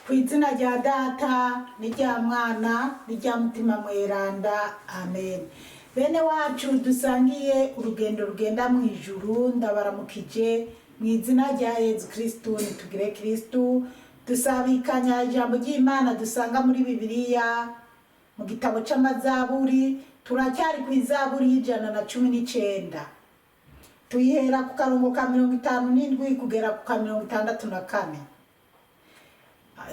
Ku izina rya Data n'irya Mwana n'irya Mutima Mweranda, amen. Bene wacu dusangiye urugendo rugenda mu ijuru, ndabaramukije mu izina rya Yezu Kristu. Nitugire Kristu. Dusabikanya ijambo ry'Imana dusanga muri Bibiliya mu gitabo c'Amazaburi. Turacyari ku izaburi y'119, tuyihera ku karongo ka 57 kugera ku ka 64.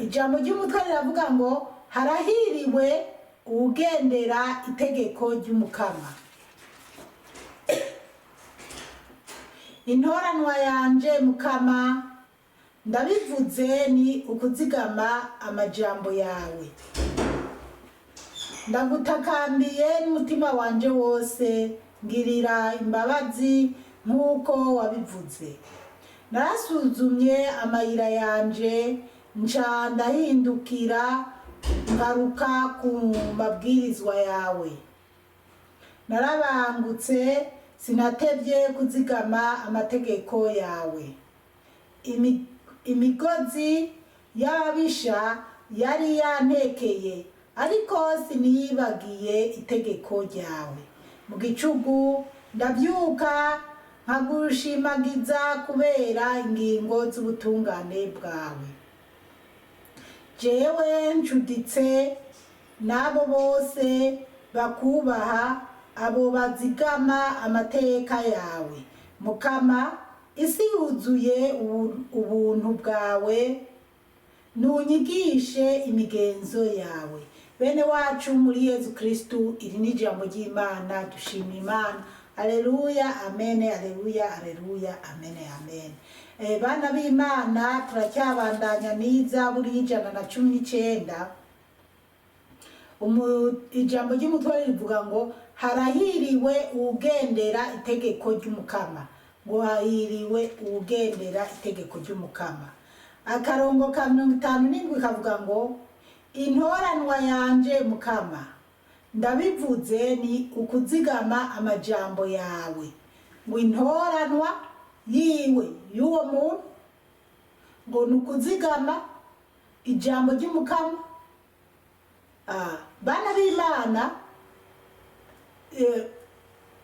Ijambo ry'umutwe riravuga ngo: "Harahiriwe uwugendera itegeko ry'Umukama." Intoranwa yanje Mukama, ndabivuze, ni ukuzigama amajambo yawe. Ndagutakambiye n'umutima wanje wose, ngirira imbabazi nk'uko wabivuze. Narasuzumye amayira yanje, nca ndahindukira ngaruka ku mabwirizwa yawe. Narabangutse, sinatevye kuzigama amategeko yawe. Imigozi y'ababisha yari yantekeye, ariko sinibagiye itegeko ryawe. Mu gicugu ndavyuka nkagushimagiza kubera ingingo z'ubutungane bwawe. Jewe ncuditse n'abo bose bakubaha, abo bazigama amateka yawe. Mukama, isi yuzuye ubuntu bwawe, nunyigishe imigenzo yawe. Bene wacu muri Yezu Kristu, iri ni ijambo ry'Imana. Dushima Imana. Aleluya, amene, aleluya, aleluya, amene, amene. Bana b'Imana, turacyabandanya n'izaburi y'119. Ijambo ry'umutwe rivuga ngo: "Harahiriwe uwugendera itegeko ry'Umukama." Ngo hahiriwe uwugendera itegeko ry'Umukama. Akarongo ka 57 kavuga ngo: "Intoranwa yanje Mukama, ndabivuze, ni ukuzigama amajambo yawe." Ngo intoranwa yiwe, y'uwo muntu, ngo ni ukuzigama ijambo ry'Umukama. Bana b'Imana,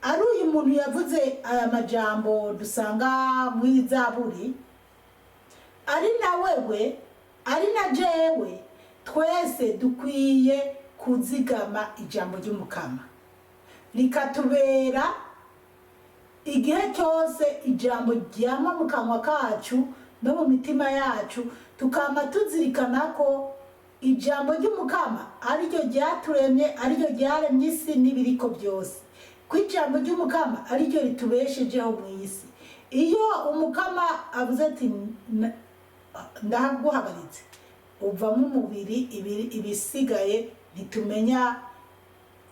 ari uyu muntu yavuze aya majambo dusanga mu izaburi, ari na wewe, ari na jewe, twese dukwiye kuzigama ijambo ry'Umukama, rikatubera igihe cyose ijambo ryama mu kanwa kacu no mu mitima yacu, tukama tuzirikana ko ijambo ry'Umukama ariryo ryaturemye, ariryo ryaremye isi n'ibiriko byose, ko ijambo ry'Umukama ariryo ritubeshejeho mu isi. Iyo Umukama avuze ati: "Ndaguhagaritse," uvamo umubiri, ibisigaye ntitumenya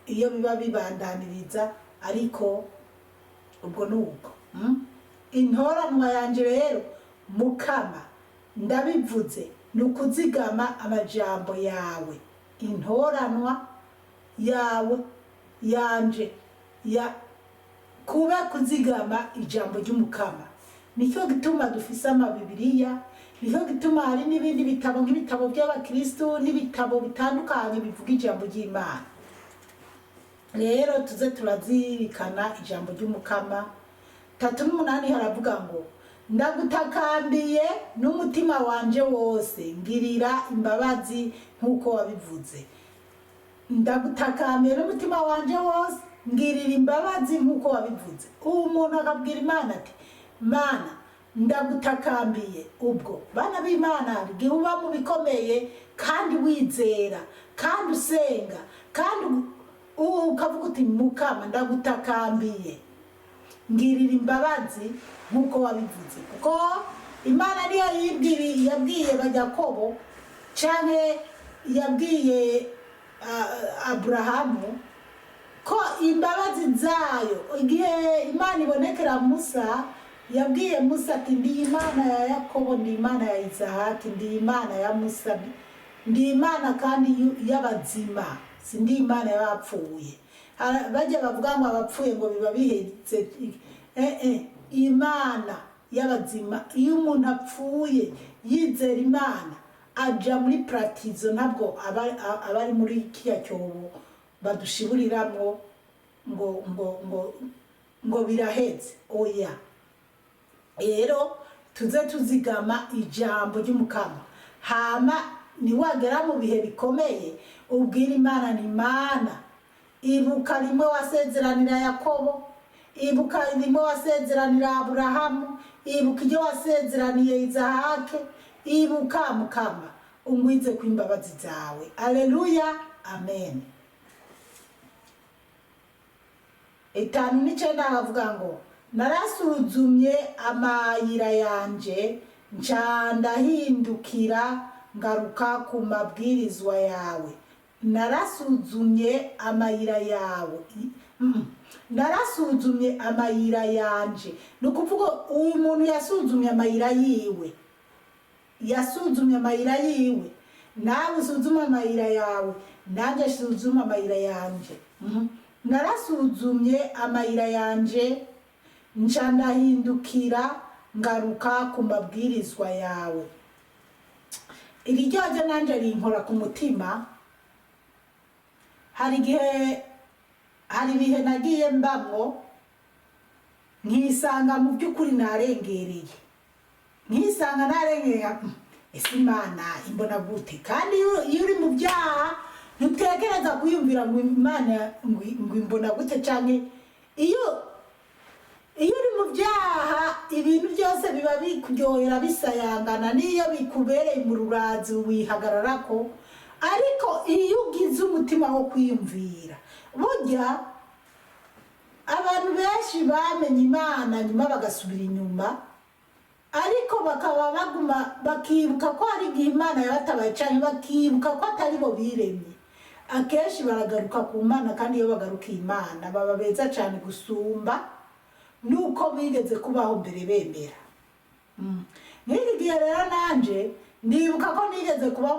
iyo biba bibandaniriza, ariko ubwo ni ubwo. Intoranwa yanje rero Mukama, ndabivuze, ni ukuzigama amajambo yawe. Intoranwa yawe, yanje, ya kuba kuzigama ijambo ry'Umukama. Nicyo gituma dufise amabibiriya, nicyo gituma hari n'ibindi bitabo nk'ibitabo by'abakristu n'ibitabo bitandukanye bivuga ijambo ry'Imana. Rero tuze turazirikana ijambo ry'Umukama. 38 haravuga ngo: "Ndagutakambiye n'umutima wanje wose, ngirira imbabazi nk'uko wabivuze." Ndagutakambiye n'umutima wanje wose, ngirira imbabazi nk'uko wabivuze. Ubu umuntu akabwira Imana ati: "Mana, ndagutakambiye." Ubwo bana b'Imana, hari igihe uba mu bikomeye kandi wizera kandi usenga kandi ukavuga uti: "Mukama, ndagutakambiye, ngirira imbabazi nk'uko wabivuze." Kuko Imana niyo yibwiriye, yabwiye Yakobo canke yabwiye Aburahamu ko imbabazi zayo. Igihe Imana ibonekera Musa, yabwiye Musa ati: "Ndi Imana ya Yakobo, ndi Imana ya Izahaki, ndi Imana ya Musa, ndi Imana kandi y'abazima, si ndi Imana y'abapfuye." Bajya bavuga ngo abapfuye ngo biba bihetse. Imana y'abazima. Iyo umuntu apfuye yizera Imana, Aja muri pratizo, ntabwo aba ari muri kiriya cyobo badushiburiramwo ngo biraheze. Oya. Rero tuze tuzigama ijambo ry'Umukama, hama niwagera mu bihe bikomeye ubwira Imana: "Ni Imana, ibuka rimwe wasezeranira Yakobo, ibuka rimwe wasezeranira Aburahamu, ibuka ibyo wasezeraniye Izahake, ibuka Mukama, ungwize ku imbabazi zawe." Aleluya, amen. 59 havuga ngo: "Narasuzumye amayira yanje, nca ndahindukira ngaruka ku mabwirizwa yawe." Narasuzumye amayira yawe. Narasuzumye amayira yanje, ni ukuvuga uyu muntu yasuzumye amayira yiwe, yasuzumye amayira yiwe. Nawe usuzume amayira yawe, nanjye suzume amayira yanje. Narasuzumye amayira yanje, nca ndahindukira ngaruka ku mabwirizwa yawe. Iri ryojo nanje rinkora ku mutima. Hari igihe, hari ibihe nagiye mbamwo nkisanga mu by'ukuri narengereye, nkisanga narengereye. Ese Imana imbona gute? Kandi iyo uri mu byaha ntutekereza kwiyumvira ngo Imana ngo imbona gute, canke iyo uri mu byaha ibintu byose biba bikuryohera, bisayangana, n'iyo bikubereye mu rurazi wihagararako. Ariko iyo ugize umutima wo kwiyumvira, burya abantu benshi bamenye Imana nyuma bagasubira inyuma, ariko bakaba baguma bakibuka ko hari igihe Imana yabatabaye cyane, bakibuka ko atari bo biremye, akenshi baragaruka ku Mana. Kandi iyo bagarukiye Imana baba beza cyane gusumba nuko bigeze kubaho mbere bemera. Nk'iki gihe rero nanje ndibuka ko nigeze kuba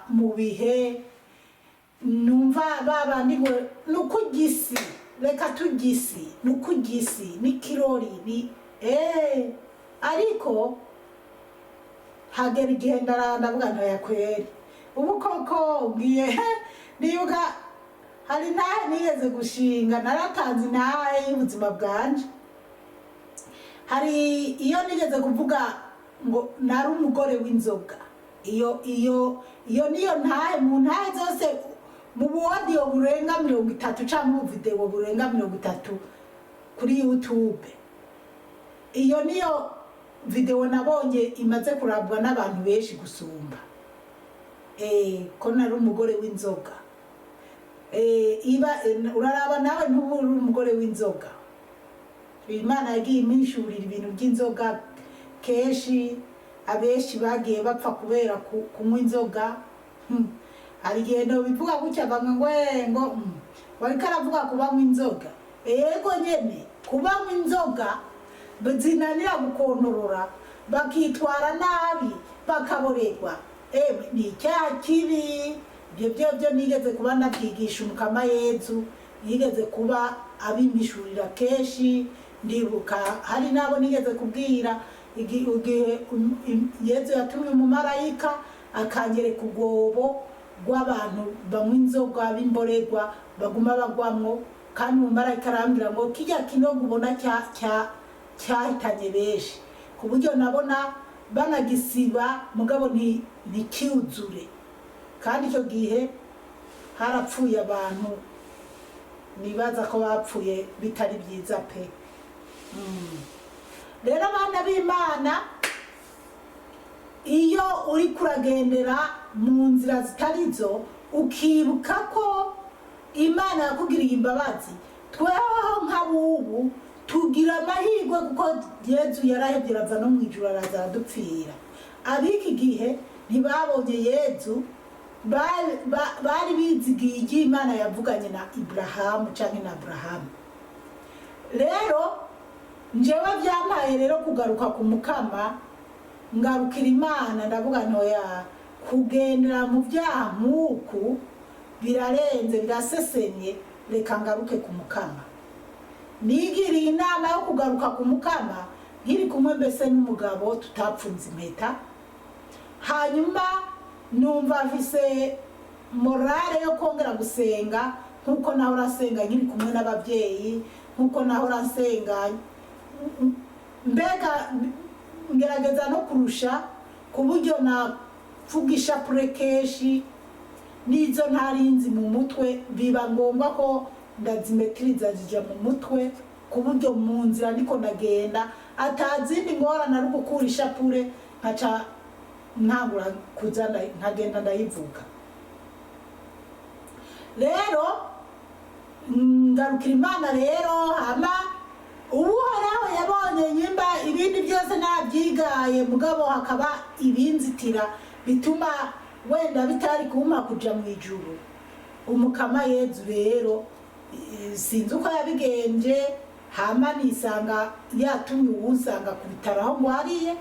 mu bihe numva babandi ngo nukugisi, reka tugisi, nukugisi n'ikirori ni ariko hagera igihe ndavuga ntoya kweri, ubu koko ngiye. Ndibuka hari ntahe nigeze gushinga, naratanze intahe y'ubuzima bwanje. Hari iyo nigeze kuvuga ngo nari umugore w'inzoga. Iyo niyo ntahe mu ntahe zose, mu buwodiyo burenga 30 cyangwa mu videwo burenga 30 kuri YouTube, iyo niyo videwo nabonye imaze kurabwa n'abantu benshi gusumba. Ko nari umugore w'inzoga. Iba uraraba nawe ntuba uri umugore w'inzoga. Imana yagiye imishurira ibintu by'inzoga kenshi, abenshi bagiye bapfa kubera kunywa inzoga. Hari igihe bivuga gutya bamwe ngo ngo wariko aravuga kubanywa inzoga. Yego nyene, kubanywa inzoga zinanira gukontorora, bakitwara nabi, bakaborerwa. Emwe, ni icyaha kibi. Ibyo byo nigeze kuba ndabyigisha, Umukama Yezu yigeze kuba abimishurira kenshi. Ndibuka hari n'abo nigeze kubwira igihe Yezu yatumye umumarayika akanyereka ubwobo rw'abantu banywa inzoga b'imborerwa baguma bagwamwo, kandi umumarayika arambwira ngo kijya kinogo ubona cyahitanye benshi, ku buryo nabona banagisiba mugabo nticyuzure. Kandi icyo gihe harapfuye abantu, nibaza ko bapfuye bitari byiza pe. Rero abana b'Imana, iyo uri kuragendera mu nzira zitari zo, ukibuka ko Imana yakugiriye imbabazi. Tweho nk'abubu tugira amahirwe kuko Yezu yarahebye arava no mu ijuru araza aradupfira. Ab'iki gihe ntibabonye Yezu, bari bizigiye ibyo Imana yavuganye na Iburahamu cyangwa na Aburahamu. Rero njyewe byampaye rero kugaruka ku Mukama, ngarukira Imana, ndavuga ntoya kugendera mu byaha nk'uku birarenze, birasesemye, reka ngaruke ku Mukama. Nigiriye inama yo kugaruka ku Mukama nkiri kumwe mbese n'umugabo tutapfunze impeta. Hanyuma Numva mfise morale yo kongera gusenga nk'uko nahora nsenga nkiri kumwe n'ababyeyi, nk'uko nahora nsenga. Mbega ngerageza no kurusha, ku buryo navuga ishapure kenshi, n'izo ntarinzi mu mutwe biba ngombwa ko ndazimetiriza zija mu mutwe, ku buryo mu nzira ndiko ndagenda atazindi ngorane, ari ugukura ishapure nkaca ntangura kuza nkagenda ndayivuga. Rero ngarukira Imana. Rero hama Uhoraho yabonye nyimba ibindi byose nabyigaye, mugabo hakaba ibinzitira bituma wenda bitari kumpa kuja mu ijuru. Umukama Yezu rero, sinzi uko yabigenje, hama nisanga yatumye uwunsanga ku bitaro aho ngwariye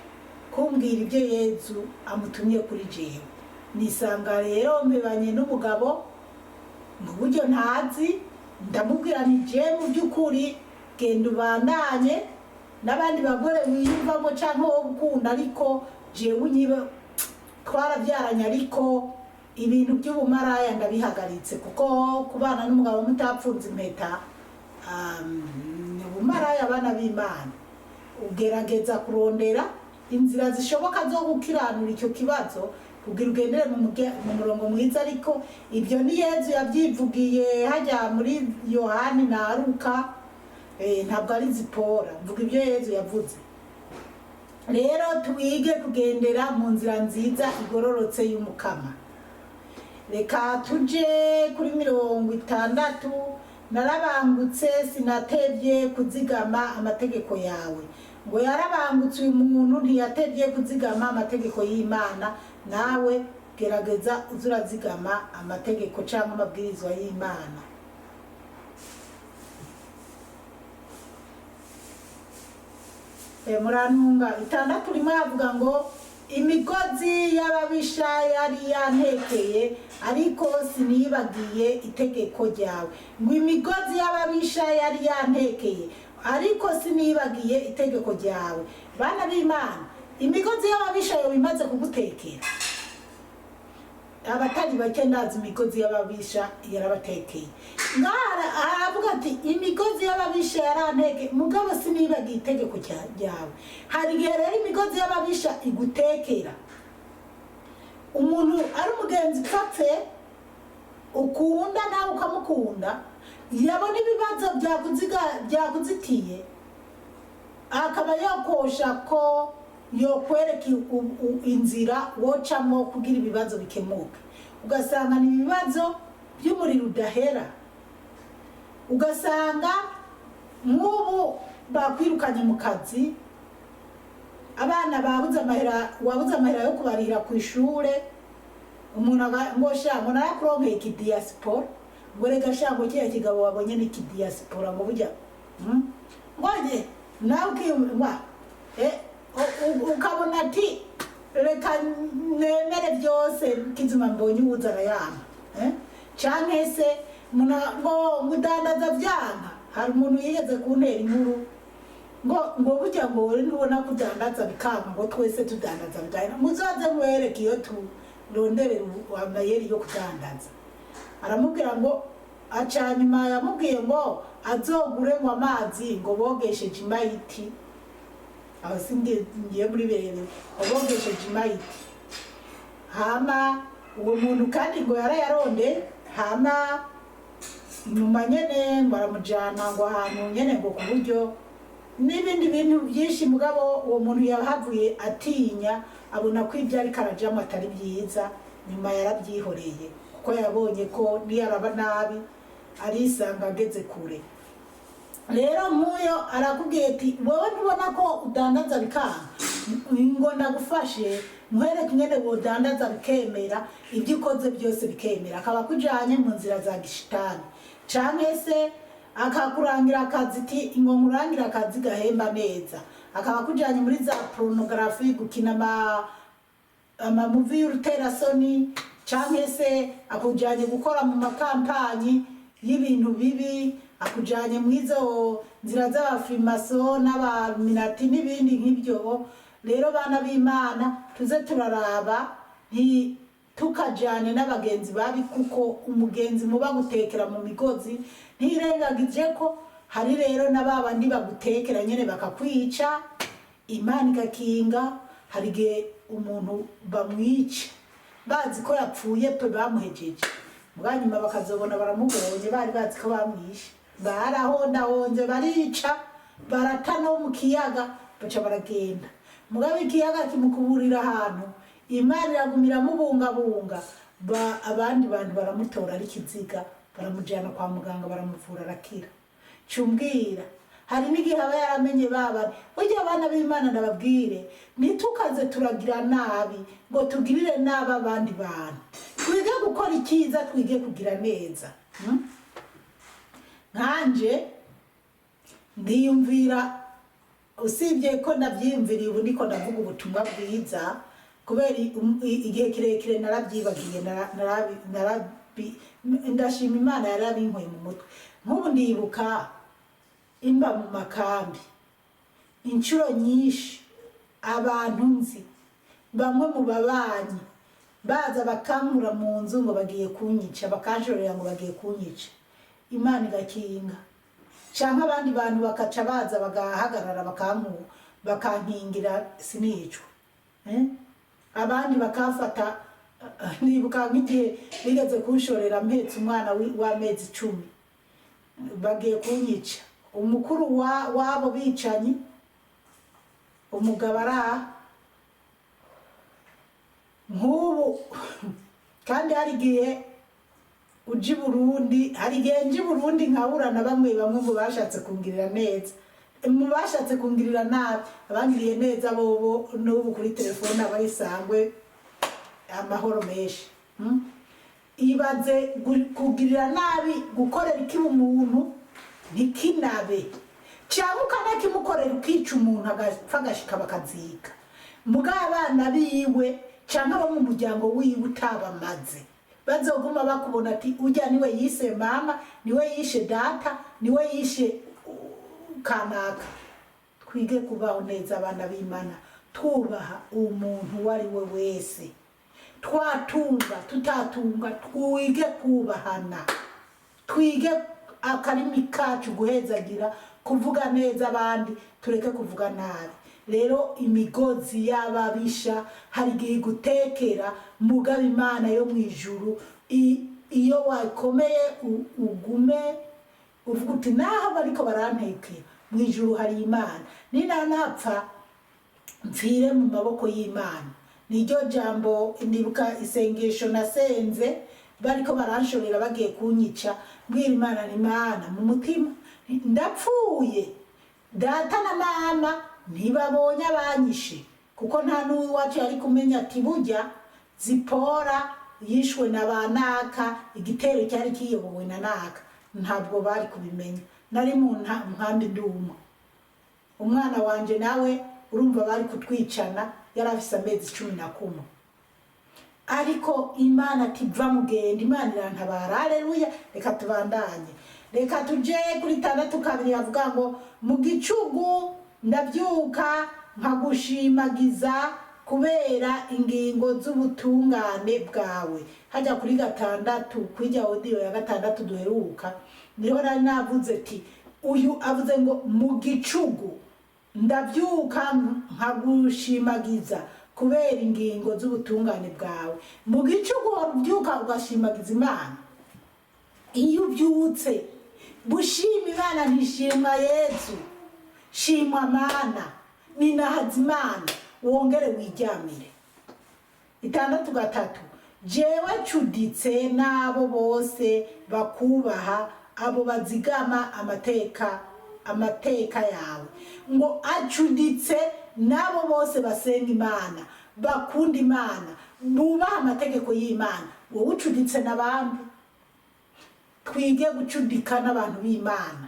kumbwira ibyo Yezu amutumye kuri jewe. Nisanga rero mpebanye n'umugabo mu buryo ntazi. Ndamubwira nti: "Je mu by'ukuri, genda ubandanye n'abandi bagore wiyumvamo canke wo gukunda, ariko jewe unyibe twarabyaranye, ariko ibintu by'ubumaraya ndabihagaritse, kuko kubana n'umugabo mutapfunze impeta, ni ubumaraya." Abana b'Imana, ugerageza kurondera inzira zishoboka zo gukiranura icyo kibazo kugira ugendere mu murongo mwiza. Ariko ibyo ni Yezu yabyivugiye hajya muri Yohani na Luka, ntabwo ari Zipora mvuga ibyo Yezu yavuze. Rero twige kugendera mu nzira nziza igororotse y'Umukama. Reka tuje kuri 60. Narabangutse, sinatevye kuzigama amategeko yawe. Ngo yarabangutse uyu muntu, ntiyatevye kuzigama amategeko y'Imana. Nawe gerageza uze urazigama amategeko cyangwa amabwirizwa y'Imana. Murantunga, 61 avuga ngo: "Imigozi y'ababisha yari yantekeye, ariko sinibagiye itegeko ryawe." Ngo imigozi y'ababisha yari yantekeye, ariko sinibagiye itegeko ryawe. Bana b'Imana, imigozi y'ababisha yoba imaze kugutekera? Abatari bake ndazi imigozi y'ababisha yarabatekeye. Ngaha aravuga ati: "Imigozi y'ababisha yaranteke, mugabo sinibagiye itegeko ryawe." Hari igihe rero imigozi y'ababisha igutekera. Umuntu ari umugenzi upfatse ukunda, nawe ukamukunda, yabona ibibazo byakuzitiye, akaba yokosha ko yokwereka inzira wocamo kugira ibibazo bikemuke, ugasanga ni ibibazo by'umuriro udahera. Ugasanga nk'ubu bakwirukanye mu kazi, abana babuze amahera, wabuze amahera yo kubarihira ku ishure. Umuntu ngo: "Sha," ngo, "narakuronkeye ikidiaspora," ngo: "Rega sha," ngo, "kiriya kigabo wabonye ni ikidiaspora," ngo burya, ngo nge nawe ukiyumva, ukabona ati: "Reka nemere byose, kizima mbonye uwuza arayampa." Canke se ngo ngudandaza vyanka. Hari umuntu yigeze kuntera inkuru ngo burya ngo wowe ntubona ko udandaza bikanga, ngo twese tudandaza bigahera, muzoze mwereke iyo turonderera amayeri yo kudandaza. Aramubwira ngo aca nyuma yamubwiye ngo azogure ngo amazi ngo bogesheje imayiti. Aho singiye ngiye muri birebire, ngo bogesheje imayiti. Hama uwo muntu kandi ngo yarayaronde. Hama nyuma nyene ngo aramujana ngo ahantu nyene ngo ku buryo n'ibindi bintu byinshi. Mugabo uwo muntu yahavuye atinya, abona ko ibyo ariko arajamo atari byiza. Nyuma yarabyihoreye, kuko yabonye ko niyaraba nabi arisanga ageze kure. Rero nk'uyo arakubwiye ati: "Wowe ntubona ko udandaza bikanga, ngo ndagufashe nkwereke ingene wodandaza bikemera, ibyo ukoze byose bikemera." Akaba akujanye mu nzira za gishitani, canke se akakurangira akazi, ati: "Ngo nkurangire akazi gahemba neza." Akaba akujanye muri za pornography, gukina amamovie y'uruterasoni, canke se akujanye gukora mu makampanyi y'ibintu bibi, akujanye mw'izo nzira z'abafrimaso n'abaminati n'ibindi nk'ibyo. Rero bana b'Imana, tuze turaraba nti Tukajyane n'abagenzi babi, kuko umugenzi muba gutekera mu migozi. Ntirengagije ko hari rero na ba bandi bagutekera nyine bakakwica, Imana igakinga. Hari igihe umuntu bamwica bazi ko yapfuye pe, bamuhejeje, bwa nyuma bakazobona baramubonye. Bari bazi ko bamwishe, barahondahonze, barica, barata no mu kiyaga, baca baragenda. Mugabo ikiyaga kimukuburira ahantu, Imana iragumira mubungabunga. Abandi bantu baramutora ari ikiziga, baramujyana kwa muganga, baramuvura, arakira. Cumbwira, hari n'igihe aba yaramenye babana. Burya abana b'Imana, ndababwire, ntitukaze turagira nabi ngo tugirire nabi abandi bantu. Twige gukora icyiza, twige kugira neza. Nkanje ndiyumvira, usibye ko nabyiyumviriye ubu niko ndavuga ubutumwa bwiza, kubera igihe kirekire narabyibagiye. Ndashima Imana yarabinkuye mu mutwe. Nk'ubu ndibuka imba mu makambi, inshuro nyinshi abantu nzi, bamwe mu babanyi, baza bakankura mu nzu ngo bagiye kunyica, bakanshorera ngo bagiye kunyica, Imana igakinga. Cyangwa abandi bantu bakaca baza bagahagarara, bakankingira, sinicwa. Abandi bakamfata. Nibuka nk'igihe bigeze kunshorera mpetse umwana w'amezi 10, bagiye kunyica. Umukuru w'abo bicanyi, umugabo araha nk'ubu. Kandi hari igihe uja i Burundi, hari igihe nja i Burundi nkahura na bamwe bamwe mu bashatse kungirira neza, mu bashatse kungirira nabi. Abangiriye neza bobo n'ubu kuri telefone abayisangwe amahoro menshi. Ibaze kugirira nabi, gukorera ikiba umuntu ntikinabe, cyangwa ukanakimukorera, ukica umuntu agapfa, agashika bakazika, mugabo abana biwe cyangwa abo mu muryango wiwe utabamaze, bazoguma bakubona ati: "Ujya niwe yise mama, niwe yishe data, niwe yishe kanaka." Twige kubaho neza, abana b'Imana, twubaha umuntu uwo ari we wese. Twatunga, tutatunga, twige kubahana, twige akarimi kacu guhezagira, kuvuga neza abandi, tureke kuvuga nabi. Rero imigozi y'ababisha hari igihe igutekera, mugabo Imana yo mu ijuru, iyo wakomeye, ugume uvuga uti: "Naho bariko barantekera, mu ijuru hari Imana. Ninanapfa, mpfire mu maboko y'Imana." Niryo jambo ndibuka, isengesho nasenze bariko baranshorera bagiye kunyica, mbwira Imana ni Imana mu mutima: "Ndapfuye, data na mama ntibabonye abanyishe, kuko nta n'uwiwacu yari kumenya ati burya Zipora yishwe na ba naka, igitero cyari kiyobowe na naka." Ntabwo bari kubimenya. Nari mu nkambi ndumwe, umwana wanje nawe urumva bari kutwicana, yari afise amezi 11. Ariko Imana ati: "Va mugenda." Imana irantabara. Haleluya! Reka tubandanye, reka tuje kuri 6:2, havuga ngo: "Mu gicugu ndabyuka nkagushimagiza kubera ingingo z'ubutungane bwawe." Hajya kuri 6, kwijya audio ya 6 duheruka, niho nari navuze ati uyu avuze ngo: "Mu gicugu ndabyuka nkagushimagiza kubera ingingo z'ubutungane bwawe." Mu gicugu ubyuka ugashimagiza Imana. Iyo ubyutse, bushima Imana, ntishimwa Yezu, shimwa Mana, ninahaza Imana, wongere wiryamire. 6:3: "Jewe cuditse n'abo bose bakubaha, abo bazigama amateka yawe." Ngo acuditse n'abo bose basenga Imana, bakunda Imana, bubaha amategeko y'Imana. Wowe ucuditse n'abandi? Twige gucudika n'abantu b'Imana.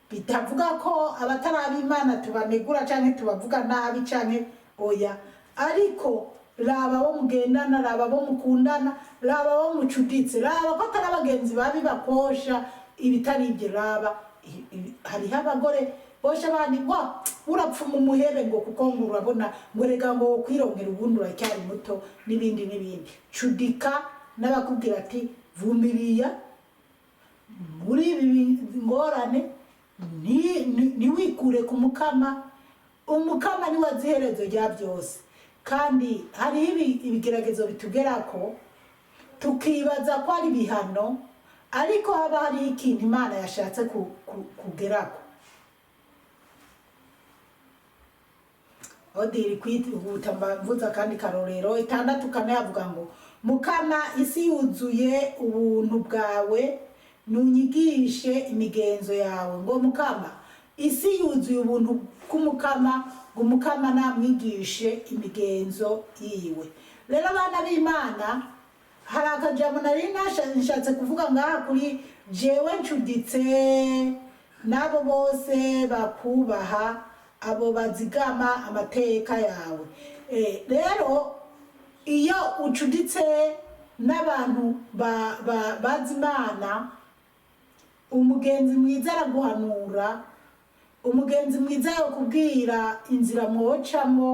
Bitavuga ko abatari ab'Imana tubanegura canke tubavuga nabi canke oya, ariko raba abo mugendana, raba abo mukundana, raba abo mucuditse, raba ko atari abagenzi babi bakosha ibitari ibyo. Raba hariho abagore. Bosha abandi ngo urapfuma umuhebe, ngo kuko ngo urabona ngo rega ngo kwirongera ubundi uracyari muto, n'ibindi n'ibindi. Cudika n'abakubwira ati vumiriya muri ibi ngorane, ntiwikure ku Mukama. Umukama niwe azi iherezo rya byose. Kandi hariho ibigeragezo bitugerako tukibaza ko ari ibihano, ariko haba hariho ikintu Imana yashatse kugerako. Odiri kwihuta, mvuza kandi karorero 6:4 yavuga ngo: "Mukama, isi yuzuye ubuntu bwawe, nunyigishe imigenzo yawe." Ngo Mukama, isi yuzuye ubuntu bw'Umukama, ngo Umukama namwigishe imigenzo yiwe. Rero abana b'Imana, hari akajambo nari nshatse kuvuga ngaha kuri jewe: ncuditse n'abo bose bakubaha, abo bazigama amateka yawe. Rero iyo ucuditse n'abantu bazi Imana, umugenzi mwiza araguhanura, umugenzi mwiza yakubwira inzira mwocamo,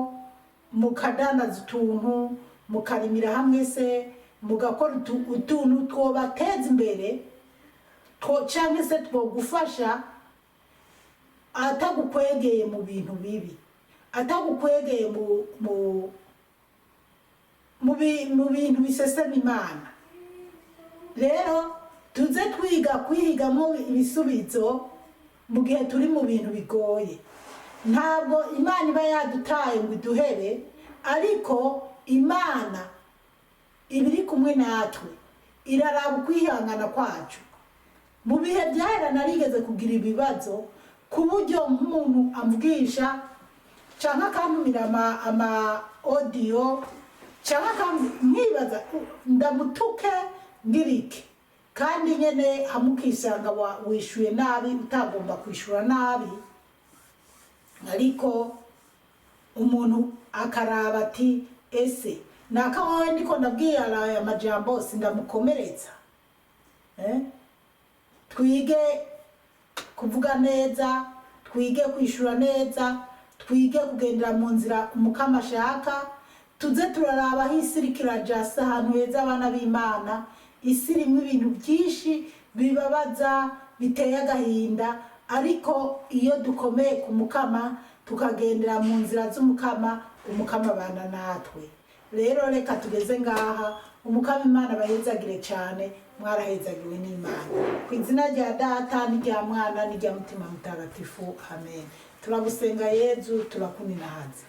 mukadandaza utuntu, mukarimira hamwe se, mugakora utuntu twobateza imbere cyangwa se twogufasha, atagukwegeye mu bintu bibi, atagukwegeye mu bintu bisesema Imana. Rero tuze twiga kwihigamo ibisubizo mu gihe turi mu bintu bigoye. Ntabwo Imana iba yadutaye ngo iduhere, ariko Imana iba iri kumwe natwe, iraraba ukwihangana kwacu. Mu bihe byahera narigeze kugira ibibazo ku buryo nk'umuntu amvugisha cyangwa akantumira ama audio cyangwa nkibaza ndamutuke ngirike, kandi nyene hamukisanga wishuye nabi utagomba kwishura nabi. Ariko umuntu akaraba ati: "Ese naka wowe ndiko ndabwira aya majambo sindamukomeretsa?" Twige kuvuga neza, twige kwishura neza, twige kugendera mu nzira Umukama ashaka. Tuze turaraba aho isi iriko iraja, si ahantu heza, abana b'Imana. Isi irimwo ibintu byinshi bibabaza, biteye agahinda, ariko iyo dukomeye ku Mukama, tukagendera mu nzira z'Umukama, Umukama abana natwe. Rero reka tugeze ngaha. Umukama Imana bahezagire cyane. Mwarahezagiwe n'Imana. Ku izina rya Data n'irya Mwana n'irya Mutima Mutagatifu, amen. Turagusenga Yezu, turakuninahaza.